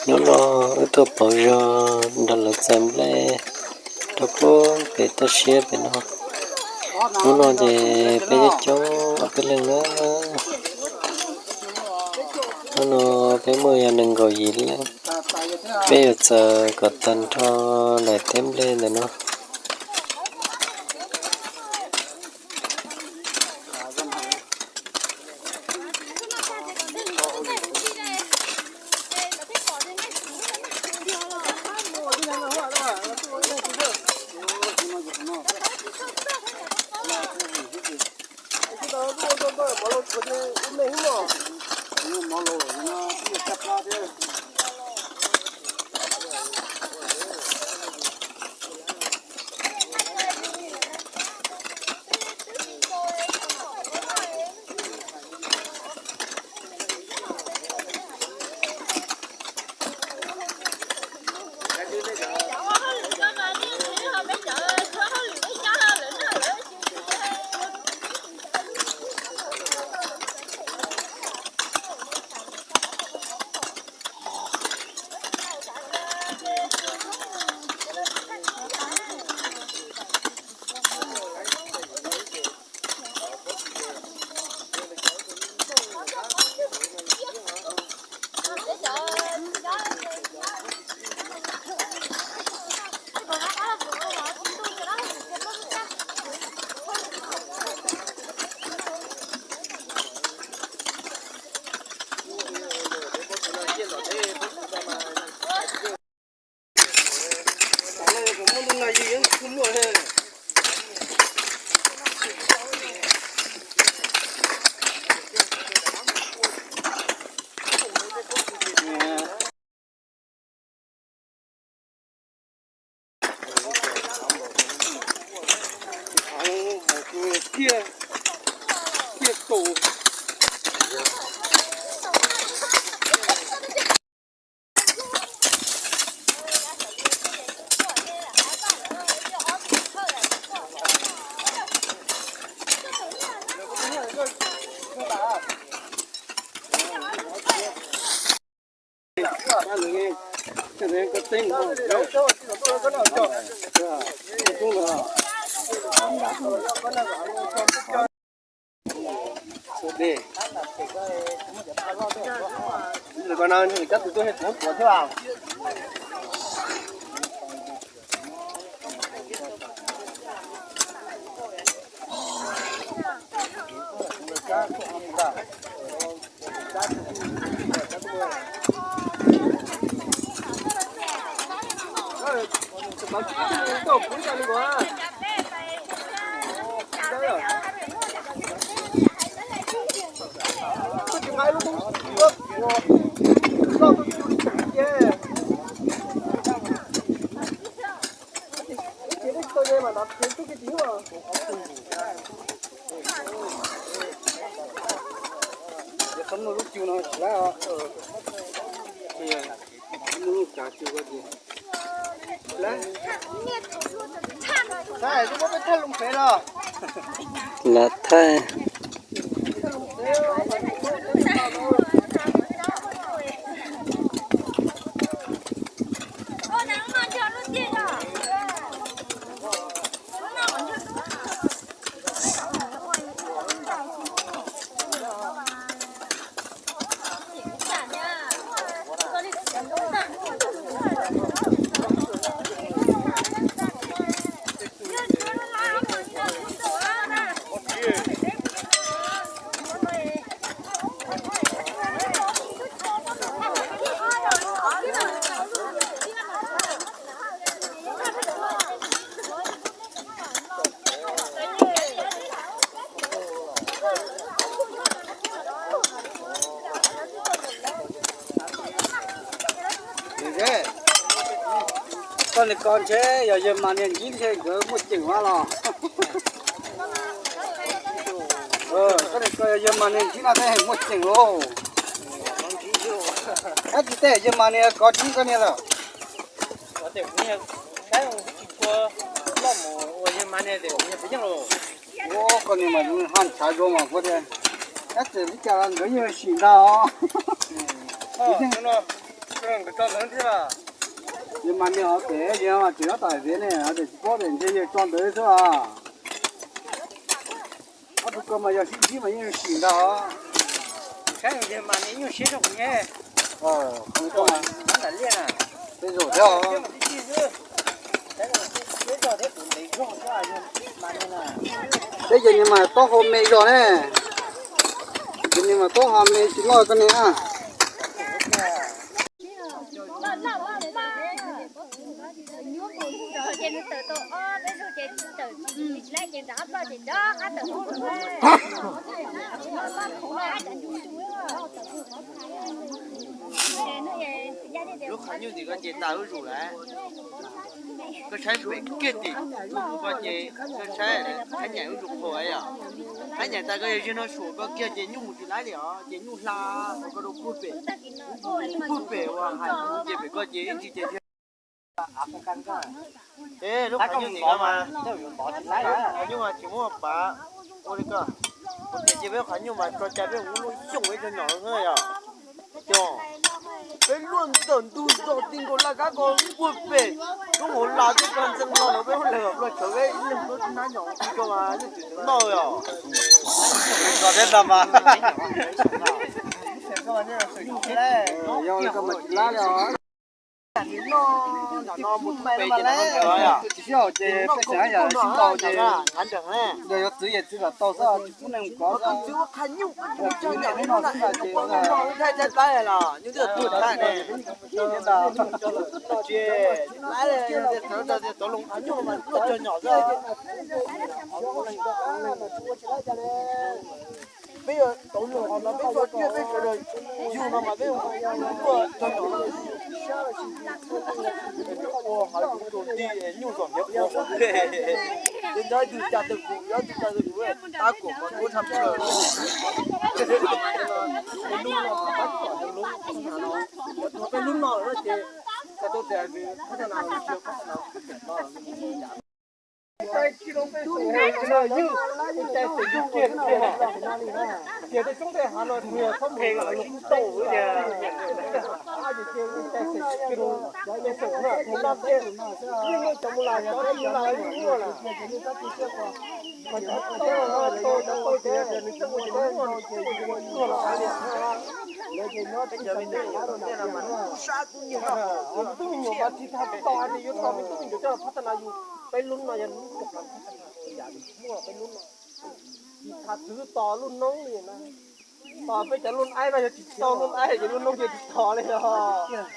Hnub no wb tuaj pauv zog nrog lawv txais nplej rau puag pem toj siab pem no. Hnub no ces peb coob coob ob peb leeg na. Hnub no peb muaj yog nees nkaum yim leej. Peb yuav txais kom tag nrho daim teb nplej ntawm no. Lam thaij. Koj niag ko ntshe yog yawg mas niag ntsib ntshe nkawd muaj ceem mas los. Koj niag ko yog yawg mas niag ntsib no tej muaj ceem lauj. Tab sis tej yawg mas niag ko ntsib koj niag lawm. Ua koj niag mas haj tshav zoo mas kuv tias, tab sis li cas los nkawd yeej sim ntag os. Yog mas niag hov pem yog mas tseem nyob tom hais tias ne, hais tias tsis paub tias ntshe yog tso ntawd xwb os. Ob tug ko mas yog sib ntsib mas yeej sim ntag. Saib mas nyuaj siab zog kuv nyab. Tej zaum thiab. Peb cov niag mas taub hau me zog ne. Cov niag mas taub hau me tsis loj koj niag. Lub qhov nyuj ntawm koj ces tas lub zus lawm. Koj saib pem kiag tim mus koj ces koj saib, qhab nyaim lub zus qhuav yom. Qhab nyaim tas koj yog ziag no suam koj kiag ces nyuj mus tsis laib li os, ces nyuj hla koj rau puag pem, puag pem uas hais ces pem koj ces ib ntsis ces. Lub qhov nyuj ntawm no mas, qhov nyuj mas tsis muaj pav ua li ko. Kuv tias cia peb qhov nyuj mas tso cai peb mus luaj xyooj peb cov nyom no yom. Cog, peb luaj ntawm ntug zos ti nkaus laj kab ko puag pem lub hauv las tej ko ntxeev no los peb ua lawg los ploj tsawv peb ib leeg plaub tsib hnab nyom ko mas yeej tsis tseem noj li os. Yog li ko mas tsis lab li os. Tsis sib haum ces peb xeem yam sib ntaus ces yog yuav txwv ces txwv kom tau xwb, tsis pub neeg mus kov xwb. Tsis nyiam peb no xwb ntag ces peb yuav tau lus qhov no peb tuaj kiag peb sawv daws yug no mas peb ua cov nyom no ua hauv tus tus ti nyuj zom nyob ua. Ces nyob tus cas tus kuv, nyob tus cas tus kuv, tab kuv mas kuv tham plaws. Peb lub no mas tab tom lub no, peb lub no lawm ces tau tias Peb lub no yog lub tub me nyuam coj los phab tag no yus, peb lub no yog lub, yam muaj peb lub no, tsis txhob txwv tos lub noob li na. Tos peb cov lub aib no yog tsis tau lub aib ces lub noob ces tsis tos li os.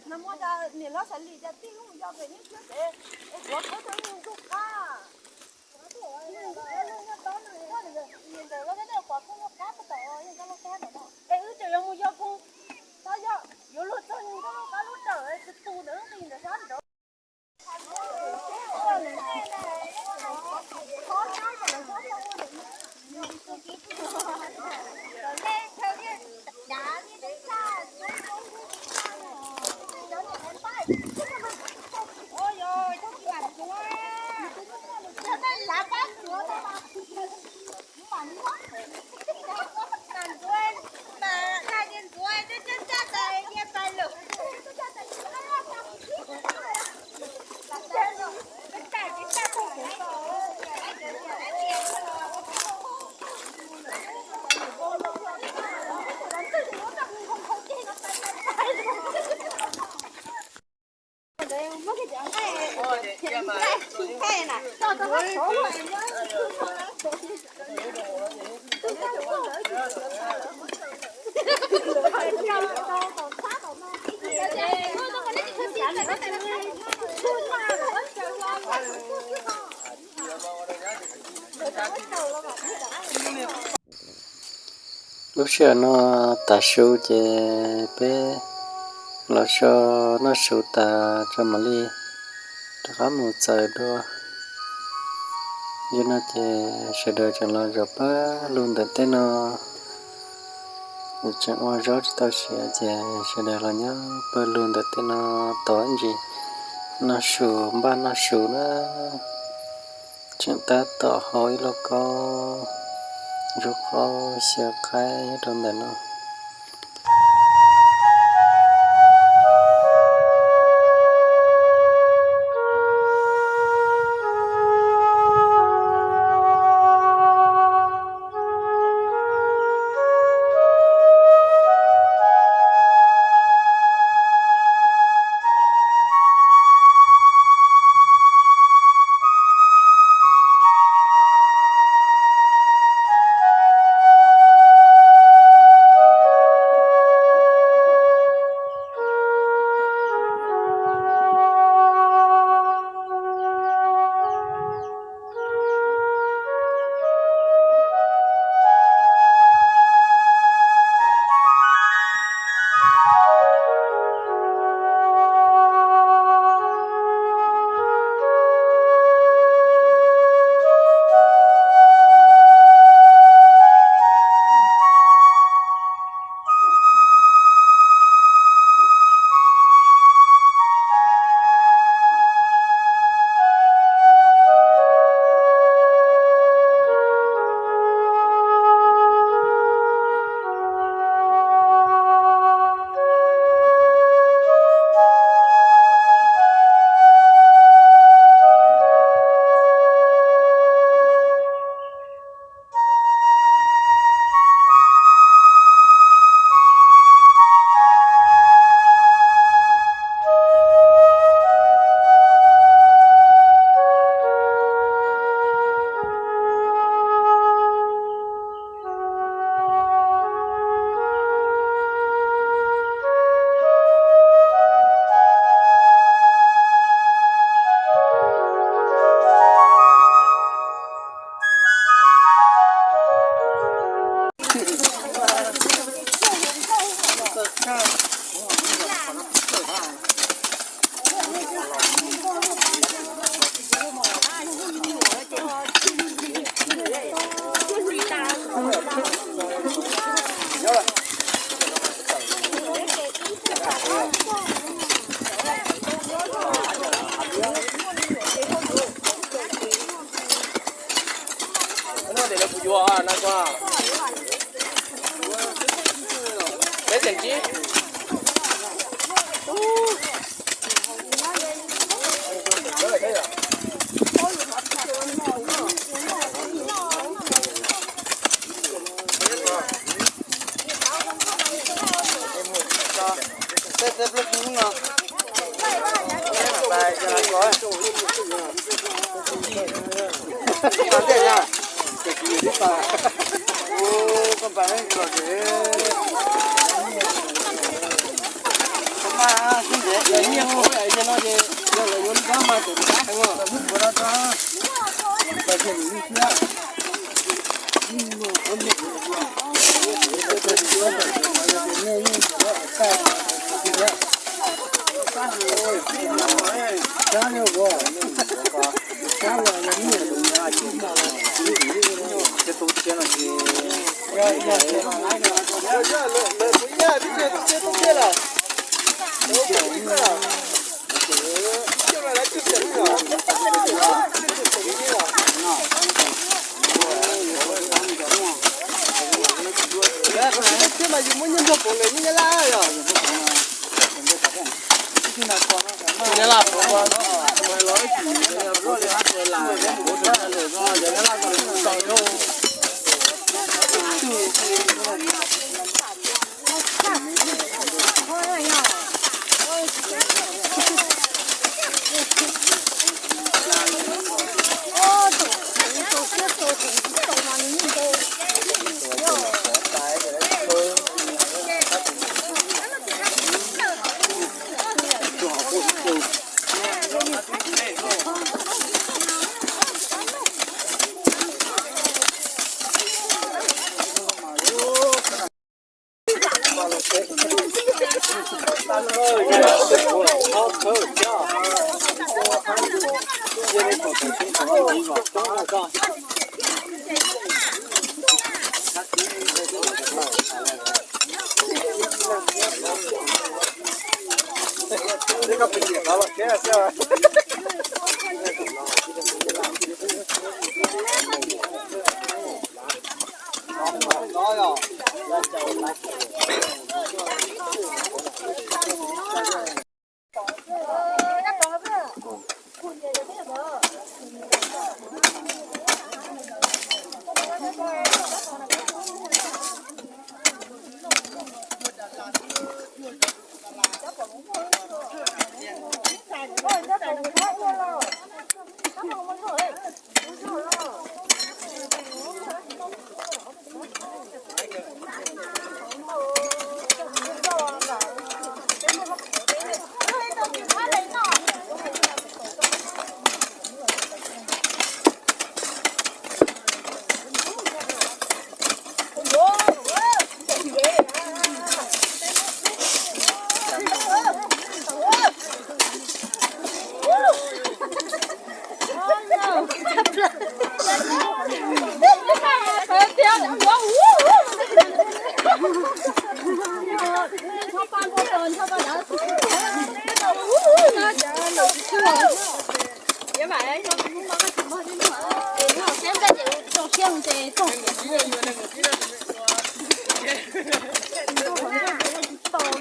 Niam hlob Xaiv Lis tias tij Looj yog pem yeeb thiab ces kuv khawb tau ib nyuag ntug qab. Ntawm lub qab puag tom Lub sij hawm no tav su ces peb los so noj su tas tso mam li rov qab mus txaws dua. Yog no ces sawv daws tseem los zaum pawg lug ntawm tej no, tseem ua zaub tsis tau siav ces sawv daws los nyob pawg lug ntawm tej no tos ib ntsis noj su, npaj noj su na. Tseem tab tom hau ib lauj kaub ntsuab qaub xyaw qaib rau ntawm no.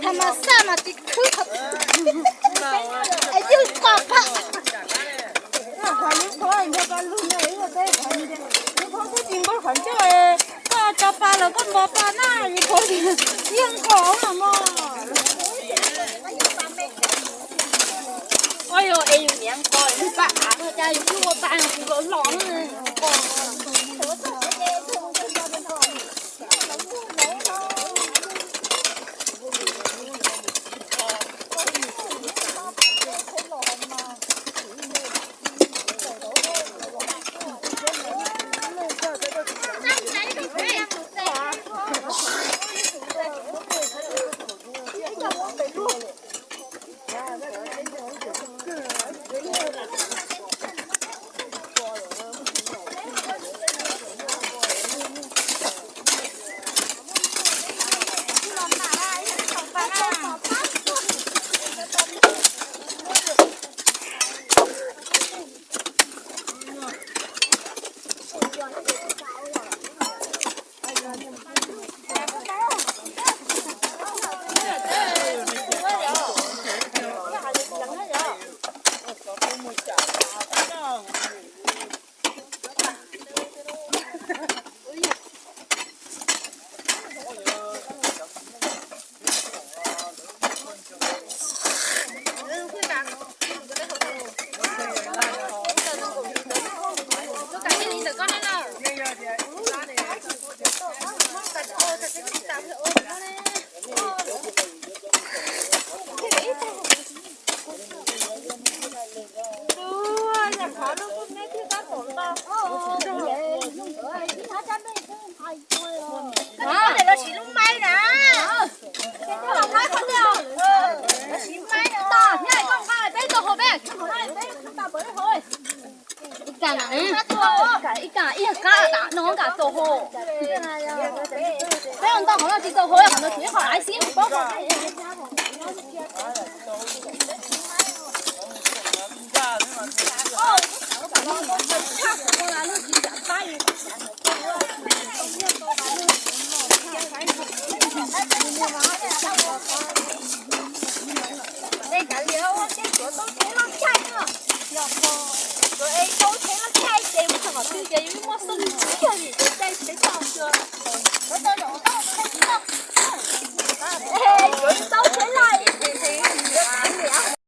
Tha mas xaj mas tsis khwb, es yog pom phab. Lub phob kuj tsis npau qhov ncauj, koj tso pa los koj npau pa na, yus phob yeej nqos no mog. Ua yog es yus niam nqos yus pab av no cas yus twb ua pa los los. Ib kas ib qab no, kas Tau hau. Peb ua ntau qhov no tsis tau hau, qhov no tsuas ib qho laiv xwb, paub qhov. Tej kav liam ua tej tuav tau tsheb loj caij no, yog tuav es tau tsheb loj caij ces mus txog qhov twg ces yeej muaj xoo tiag li, caij tsheb tau xwb.